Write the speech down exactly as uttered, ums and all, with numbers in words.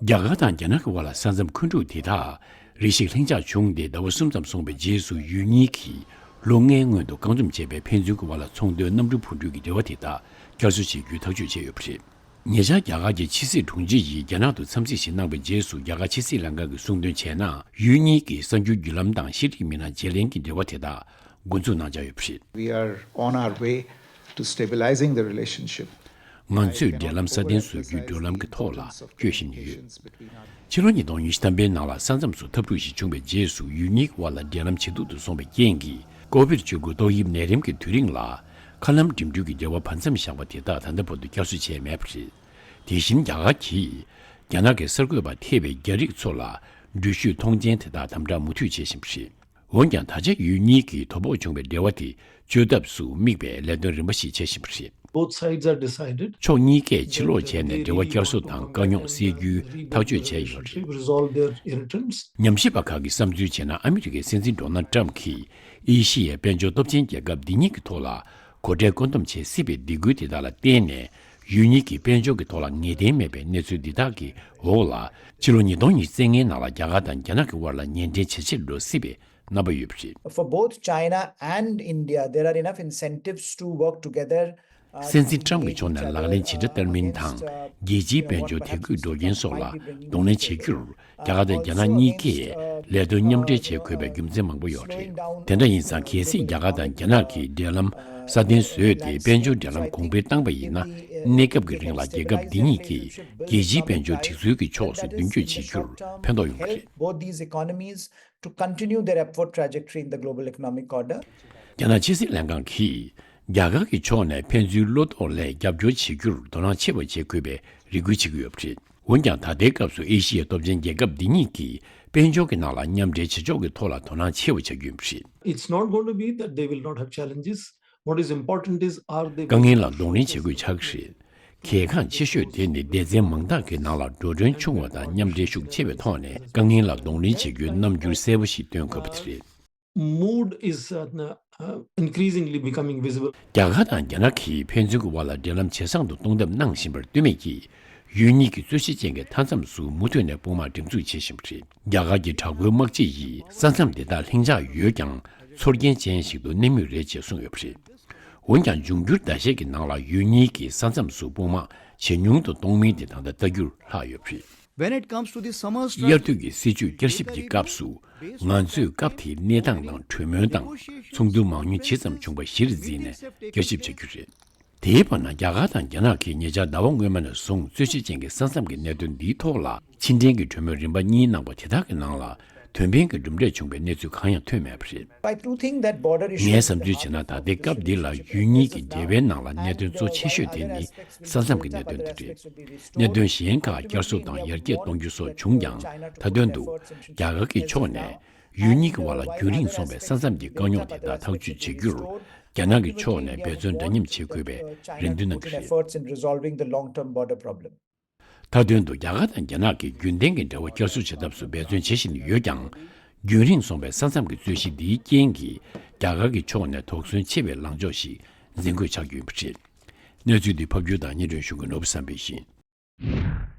རྒྱ་གར་དང་རྒྱ་ནག་གི་དབར་ལ་ས་མཚམས་འཁོན་འཁྲུག་དེ་དག་རེ་ཞིག་ལྷིང་འཇགས་བྱུང་སྟེ་ཟླ་བ་གསུམ་ཙམ་སོང་བའི་རྗེས་སུ་ཡུལ་གཉིས་ཀྱིས་ལོ་ལྔའི་སྔོན་དུ་རྐང་འཛུམ་བྱས་པའི་ཕན་ཚུན་གྱི་དབར་ལ་ཚོང་དོན་གནམ་གྲུ་འཕུར་འགྲུལ་གྱི་འབྲེལ་བ་དེ་དག་བསྐྱར་གསོ་བྱེད་རྒྱུའི་ཐག་གཅོད་བྱས་ཡོད་པ་རེད། ཉེ་ཆར་རྒྱ་གར་གྱི་ཕྱི་སྲིད་དྲུང་ཆེ་ཡིས་རྒྱ་ནག་ཏུ་འཚམས་གཟིགས་ཤིག་གནང་བའི་རྗེས་སུ། རྒྱ་གར་ཕྱི་སྲིད་ལྷན་ཁང་གིས་གསུངས་དོན་བྱས་ན། ཡུལ་གཉིས་ཀྱི་གསར་འགྱུར་བརྒྱུད་ལམ་དང་ཤེས་རིག་མི་སྣ་བརྗེ་ལེན་གྱི་འབྲེལ་བ་དེ་དག་འགོ་འཛུགས་གནང་འཆར་ཡོད་པ་རེད། We are on our way to stabilizing the relationship. ང་ཚོས་འབྲེལ་ལམ་སྲ་བརྟན་བཟོ་རྒྱུའི་བགྲོད་ལམ་གྱི་ཐོག་ལ་སྐྱོད་བཞིན་ཡོད། ཕྱི་ལོ་ཉིས་སྟོང་ཉི་ཤུ་ཐམ་པའི་ནང་ལ་ས་མཚམས་སུ་འཐབ་འཁྲུག་ཞིག་བྱུང་བའི་རྗེས་སུ། ཡུལ་གཉིས་ཀྱི་དབར་ལ་འབྲེལ་ལམ་ཇེ་སྡུག་ཏུ་སོང་བའི་རྐྱེན་གྱིས། ཀོ་བིཌ་བཅུ་དགུ་ཏོག་དབྱིབས་ནད་རིམས་ཀྱི་དུས་རིང་ལ། མཁའ་ལམ་འགྲིམ་འགྲུལ་གྱི་འབྲེལ་བ་བར་མཚམས་བཞག་པ་དེ་དག་ད་ལྟ་བར་དུ་བསྐྱར་གསོ་བྱས་མེད་པ་རེད། དེ་བཞིན་རྒྱ་གར་གྱིས། རྒྱ་ནག་གི་གསར་འགོད་པ་ཐེ་བའི་རྒྱ་རིགས་ཚོ་ལ་འགྲུལ་བཞུད་ཐོངས་མཆན་དེ་དག་དམ་དྲག་མུ་མཐུད་བྱེད་བཞིན་པ་རེད། འོན་ཀྱང་། ད་ཆ་ཡུལ་གཉིས་ཀྱི་དོ་ཕོག་བྱུང་བའི་འབྲེལ་བ་དེ་གཅོད་ཐབས་སུ་དམིགས་པའི་ལས་དོན་རིམ་པ་ཞིག་བྱེད་བཞིན་པ་རེད། Both sides are decided. ཕྱོགས་གཉིས་ཀས་ཕྱིར་ལོག་བྱས་ནས་འབྲེལ་བ་བསྐྱར་གསོ་དང་དཀའ་རྙོག་སེལ་རྒྱུའི་ཐག་གཅོད་བྱས་ཡོད་རེད། Resolve their irritants. ཉམས་ཞིབ་པ་ཁག་གིས་བསམ་ཚུལ་བྱས་ན། ཨ་མི་རི་ཀའི་སྲིད་འཛིན་ཌོ་ནལ་ཊམ་གྱིས་ཨེ་ཤི་ཡའི་དཔལ་འབྱོར་སྟོབས་ཆེན་རྒྱལ་ཁབ་འདི་གཉིས་ཀྱི་ཐོག་ལ་གོ་ཁྲལ་བཀོད་འདོམས་བྱེད་སྲིད་པའི་སྡིགས་སྐུལ་དེ་དག་ལ་བརྟེན་ནས། ཡུལ་གཉིས་ཀྱི་དཔལ་འབྱོར་གྱི་ཐོག་ལ་ངེས་གཏན་མེད་པའི་གནས་ཚུལ་འདི་དག་གི་འོག་ལ། ཕྱི་ལོ་ཉིས་སྟོང་ཉི་ཤུ་རྩ་ལྔའི་ནང་ལ་རྒྱ་གར་དང་རྒྱ་ནག་གི་དབར་ལ་ཉེ་འབྲེལ་ཇེ་ཆེར་འགྲོ་སྲིད་པའི་རྣམ་པ་ཡོད་པ་རེད། For both China and India, there are enough incentives to work together. སྲིད་འཛིན་ཊམ་གྱི་ཕྱོགས་ནས་ལག་ལེན་ཇི་འདྲ་བསྟར་མིན་དང་། རྒྱལ་སྤྱིའི་དཔལ་འབྱོར་དེ་གུས་འགྲོ་རྐྱེན་སོགས་ལ་གདོང་ལེན་བྱེད་རྒྱུར། རྒྱ་གར་དང་རྒྱ་ནག་གཉིས་ཀས་ལས་དོན་མཉམ་འབྲེལ་བྱེད་དགོས་པའི་རྒྱུ་མཚན་མང་པོ་ཡོད་རེད། དེ་འདྲ་ཡིན་ཙང་། གལ་སྲིད་རྒྱ་གར་དང་རྒྱ་ནག་གིས་འབྲེལ་ལམ་སྲ་བརྟན་བཟོས་ཏེ། དཔལ་འབྱོར་འབྲེལ་ལམ་གོང་འཕེལ་བཏང་བ་ཡིན་ན། གནས་སྐབས་ཀྱི་རིང་ལ་རྒྱལ་ཁབ་འདི་གཉིས་ཀྱིས་རྒྱལ་སྤྱིའི་དཔལ་འབྱོར་སྒྲིག་སྲོལ་གྱི་ཕྱོགས་སུ་མདུན་སྐྱོད་བྱེད་རྒྱུར་ཕན་ཐོགས་ཡོང་གི་རེད། Both these economies to continue their upward trajectory in the global economic order. རྒྱ་ནག་ཕྱི་སྲིད་ལྷན་ཁང་གིས་རྒྱ་གར་གྱི་ཕྱོགས་ནས་ཕན་ཚུན་བློ་དོགས་ལས་རྒྱབ་སྐྱོར་བྱེད་རྒྱུར་དོ་སྣང་ཆེ་བ་བྱེད་དགོས་པའི་རེ་སྐུལ་བྱེད་ཀྱི་ཡོད་པ་རེད། འོན་ཀྱང་། ད་ལྟའི་སྐབས་སུ་ཨེ་ཤི་ཡའི་སྟོབས་ཆེན་རྒྱལ་ཁབ་འདི་གཉིས་ཀྱིས་དཔལ་འབྱོར་གྱི་ནང་ལ་མཉམ་འབྲེལ་བྱེད་ཕྱོགས་ཀྱི་ཐོག་ལ་དོ་སྣང་ཆེ་བ་བྱ་རྒྱུ་ཡིན་པ་རེད། It's not going to be that they will not have challenges. What is important is, are they willing དཀའ་ངལ་ལ་གདོང་ལེན་བྱེད་དགོས་ཆགས་ཀྱི་རེད། གལ་འགངས་ཆེ་ཤོས་དེ་ནི་སྡེ་ཚན་མང་དག་གི་ནང་ལ་འགྲོ་གྲོན་ཆུང་བ་དང་མཉམ་འབྲེལ་ཤུགས་ཆེ་བའི་ཐོག་ནས་དཀའ་ངལ་ལ་གདོང་ལེན་བྱེད་རྒྱུའི་རྣམ་འགྱུར་གསལ་པོ་ཞིག་སྟོན་དགོས་པ་དེ་རེད། Mood is, uh, uh, increasingly becoming visible. རྒྱ་གར་དང་རྒྱ་ནག་གིས་ཕན་ཚུན་གྱི་དབར་ལ་འབྲེལ་ལམ་ཇེ་བཟང་དུ་གཏོང་ཐབས་གནང་བཞིན་པར་ལྟོས་མེད་ཀྱིས། ཡུལ་གཉིས་ཀྱི་རྩོད་གཞི་ཅན་གྱི་མཐའ་མཚམས་སུ་མུ་མཐུད་ནས་དཔུང་དམག་སྒྲིག་འཛུགས་བྱེད་བཞིན་པ་རེད། རྒྱ་གར་གྱི་དྲག་པོའི་དམག་སྤྱི་ཡིས་ས་མཚམས་དེ་དག་ལྷིང་འཇགས་ཡོད་ཀྱང་། ཚོར་སྐྱེན་ཅན་ཞིག་ཏུ་གནས་མུས་རེད་ཅེས་གསུངས་ཡོད་པ་རེད། འོན་ཀྱང་། འབྱུང་འགྱུར་ཟླ་ཤས་ཀྱི་ནང་ལ་ཡུལ་གཉིས་ཀྱི་ས་མཚམས་སུ་དཔུང་དམག་ཇེ་ཉུང་དུ་གཏོང་མིན་དེ་ད་ལྟ་ལྟ་རྒྱུར་ལྷག་ཡོད་པ་རེད། When it comes to the summer strike, དབྱར་དུས་ཀྱི་སྲིད་ཇུས་བསྐྱར་ཞིབ་ཀྱི་སྐབས་སུ། ང་ཚོས་སྐབས་དེའི་གནས་སྟངས་དང་གྲོས་མོལ་དང་ཚོགས་འདུ་མང་ཉུང་ཇི་ཙམ་བྱུང་བ་གཞིར་འཛིན་ནས་བསྐྱར་ཞིབ་བྱ་རྒྱུ་རེད། དེའི་བར་ན། རྒྱ་གར་དང་རྒྱ་ནག་གིས་ཉེ་ཆར་ཟླ་བ་སྔོན་མ་ནས་བཟུང་རྩོད་གཞི་ཅན་གྱི་ས་མཚམས་ཀྱི་གནད་དོན་འདིའི་ཐོག་ལ་ཕྱི་འབྲེལ་གྱི་གྲོས་མོལ་རིམ་པ་གཉིས་གནང་བ་དེ་དག་གི་ནང་ལ། དོན་ཕན་གྱི་གྲུབ་འབྲས་བྱུང་བའི་གནས་ཚུལ་གང་ཡང་ཐོན་མེད་པ་རེད། I do think that border issues ངས་བསམ་ཚུལ་བྱས་ན། ད་ལྟའི་སྐབས་འདི་ལ་ཡུལ་གཉིས་ཀྱི་འབྲེལ་བའི་ནང་ལ་གནད་དོན་གཙོ་ཆེ་ཤོས་དེ་ནི་ས་མཚམས་ཀྱི་གནད་དོན་དེ་རེད། གནད་དོན་གཞན་ཁག་བསྐྱར་གསོ་དང་ཡར་རྒྱས་གཏོང་རྒྱུ་སོགས་བྱུང་ཀྱང་། མཐའ་དོན་དུ་རྒྱ་གར་གྱི་ཕྱོགས་ནས་ཡུལ་གཉིས་ཀྱི་དབར་ལ་རྒྱུན་རིང་སོང་བའི་ས་མཚམས་ཀྱི་དཀའ་རྙོག་དེ་དག་ཐག་གཅོད་བྱེད་རྒྱུར། རྒྱ་ནག་གི་ཕྱོགས་ནས་འབད་བརྩོན་འདྲ་མཉམ་བྱེད་དགོས་པའི་རེ་འདུན་གནང་གི་རེད། Efforts in resolving the long-term border problem. མཐའ་དོན་དུ་རྒྱ་གར་དང་རྒྱ་ནག་གིས་རྒྱུན་ལྡན་གྱི་འབྲེལ་བ་བསྐྱར་གསོ་བྱེད་ཐབས་སུ་འབད་བརྩོན་བྱེད་བཞིན་ཡོད་ཀྱང་། རྒྱུན་རིང་སོང་བའི་ས་མཚམས་ཀྱི་རྩོད་གཞི་འདིའི་རྐྱེན་གྱིས། རྒྱ་གར་གྱི་ཕྱོགས་ནས་དོགས་ཟོན་ཆེ་བའི་ལངས་ཕྱོགས་ཤིག་འཛིན་དགོས་ཆགས་རྒྱུ་ཡིན་པ་རེད། གནས་ཚུལ་འདི་ཕབ་སྒྱུར་དང་སྙན་སྒྲོན་ཞུ་མཁན་ནོར་བུ་བསམ་འཕེལ་ཡིན།